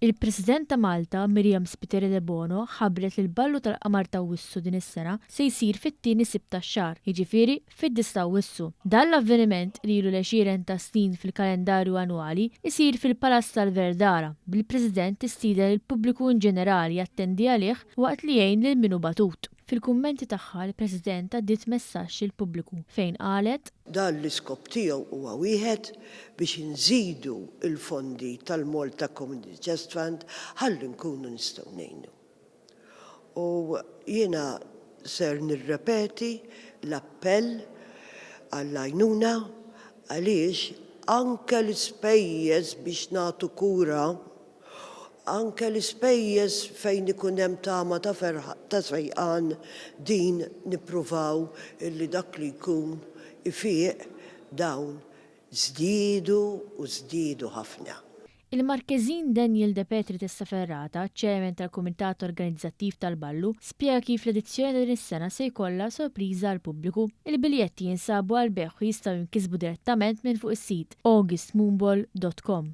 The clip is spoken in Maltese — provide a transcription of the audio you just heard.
Il-President ta' Malta, Myriam Spiteri Debono, ħabbret li l-Ballu tal-Qamar t'Awwissu din is-sena se jsir fit-tieni Sibt tax-xahar, jiġifieri fid-9 t'Awwissu. Dan l-avveniment, li ilu l-għexieren ta' snin fil-kalendarju annwali, isir fil-Palazz tal-Verdala, bil-President tistieden lill-pubbliku inġenerali jattendi għalih waqt li jgħin lil min hu batut. Fil-kummenti tagħha, l-President għaddiet messaġġ lill-pubbliku fejn qalet. Dan l-iskop tiegħu huwa wieħed biex inżidu l-fondi tal-Malta Community Chest Fund ħalli nkunu nistgħu ngħinu. U jiena ser nirrepeti l-appell għall-għajnuna għaliex anke l-ispejjeż biex nagħtu kura Anke l-ispejjeż fejn ikun hemm tama ta' ferħ ta' fejqan din nippruvaw illi dak li jkun ifiq dawn żdiedu u żdiedu ħafna. Il-Markeżin Daniel De Petri Testaferrata, Chairman tal-Kumitat Organizzattiv tal-Ballu, spjega kif l-edizzjoni ta' din is-sena se jkollha sorpriża għall-pubbliku. Il-biljetti jinsabu għall-bejgħ u jistgħu jinkisbu direttament minn fuq is-sit augustmoonball dot com.